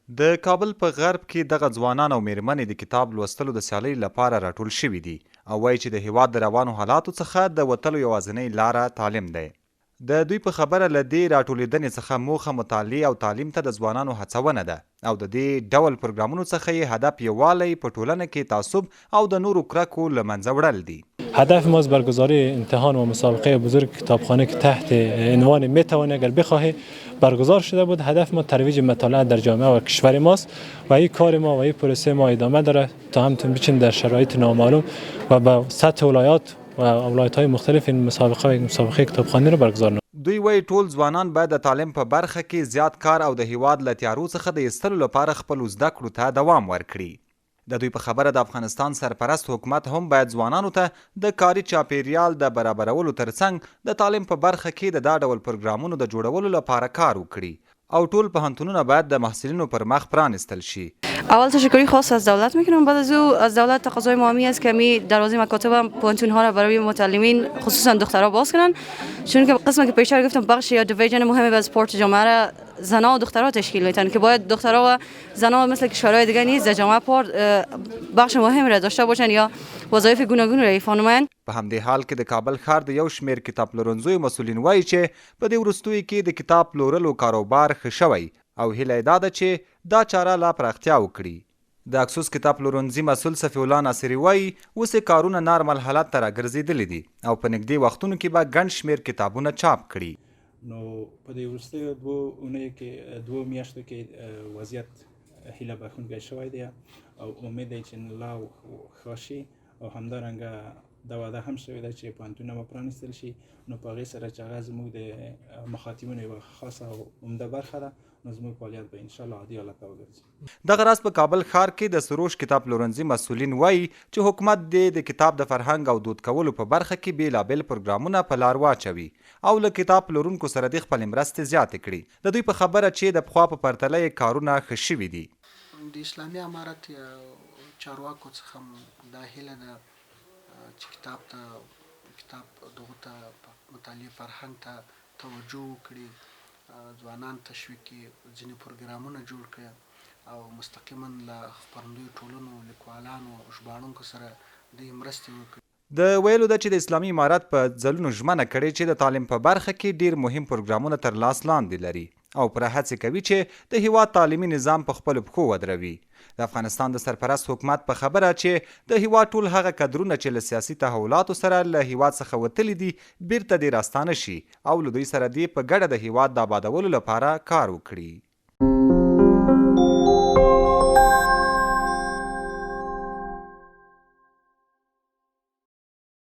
د کابل په غرب کې دغه ځوانان او مېرمنې د کتاب لوستلو د سیالۍ لپاره راټول شوي دي او وايي چې د هېواد د روانو حالاتو څخه د وتلو یوازنۍ لاره تعلیم دی. د دوی په خبره له دې راټولېدنې څخه موخه مطالعې او تعلیم ته د ځوانانو هڅونه ده او د دې ډول پروګرامونو څخه یې هدف یووالی، په ټولنه کې تعصب او د نورو کرکو له منځه وړل دي. هدف ما از برگزاری امتحان و مسابقه بزرگ کتابخانه که تحت عنوان میتوانی اگر بخواهی برگزار شده بود، هدف ما ترویج مطالعه در جامعه و کشور ماست و این کار ما و این پروسه ما ادامه داره تا همتون بچین در شرایط نامعلوم و به سطح ولایات و ولایت های مختلف این مسابقه و مسابقه کتابخوانی را برگزار نماییم. دوی وایي ټول ځوانان باید د تعلیم په برخه کې زیات کار او د هیواد له تیارو څخه د ایستلو لپاره خپلو زده کړو ته دوام ورکړي. د دوی په خبره د افغانستان سرپرست حکومت هم باید ځوانانو ته د کاري چاپېریال د برابرولو ترڅنګ د تعلیم په برخه کې د دا ډول پروګرامونو د جوړولو لپاره کار وکړي او ټول پوهنتونونه باید د محصلینو پر مخ پرانیستل شي. اول تشکری خاص از دولت میکنم، بعد از او از دولت تقاضای ما همی است که می دروازه مکاتب هم پوهنتون ها را برای متعلمین خصوصا دخترها باز کنن، چون که قسم که پیشتر گفتم بخش یا division مهم از part جامعه را زنا و دخترها تشکیل میتن که باید دخترها و زنا مثل کشورهای دیگه نیز در جامعه part بخش مهم را داشته باشن یا وظایف گوناگون را ایفا نمایند. په همدې حال کې د کابل ښار د یو شمېر کتاب پلورنځیو مسؤلین وايي چې په دې وروستیو کې د کتاب پلورلو کاروبار ښه شوی او هیله یې دا ده چې دا چاره لا پراختیا وکړي. د اکسوس کتاب پلورنځي مسؤل صفي الله ناصري وايي، اوس یې کارونه نارمل حالت ته راګرځېدلي دي او په نږدې وختونو کې به ګڼ شمېر کتابونه چاپ کړي. نو په دې وروستیو دوو اونیو کې، دوو میاشتو کې وضعیت هیله بښونکی شوی دی او امید دی چې لا ښه شي او همدارنګه دا وعده هم شوې ده چې پوهنتونونه به پرانیستل شي، نو په هغې سره چې هغه زموږ د مخاطبینو یوه خاصه او عمده برخه ده، نو زموږ فعالیت به انشاءالله عادي حالت ته وګرځي. دغه راز په کابل ښار کې د سروش کتاب پلورنځي مسؤلین وايي چې حکومت دې د کتاب د فرهنګ او دود کولو په برخه کې بېلابېل پروګرامونه په لار واچوي او له کتاب پلورونکو سره دې خپلې مرستې زیاتې کړي. د دوی په خبره چې د پخوا په پرتله یې کارونه ښه شوي دي. د اسلامي امارت یا چارواکو څخه هم دا هیله ده چې کتاب ته کتاب دغو ته مطالعې فرهنګ ته توجه وکړي، ځوانان تشویق کړي، ځینې پروګرامونه جوړ کړي او مستقیماً له خپرندویو ټولنو، لیکوالانو، ژباړونکو سره دوی مرستې وکړي. د ویلو ده چې د اسلامي امارت په ځلونو ژمنه کړې چې د تعلیم په برخه کې ډېر مهم پروګرامونه تر لاس لاندې لري او پوره هڅې کوي چې د هېواد تعلیمي نظام په خپلو پښو ودروي. د افغانستان د سرپرست حکومت په خبره چې د هېواد ټول هغه کدرونه چې له سیاسي تحولاتو سره له هېواد څخه وتلي دي بېرته دې راستانه شي او له دوی سره دې په ګډه د هېواد د ابادولو لپاره کار وکړي.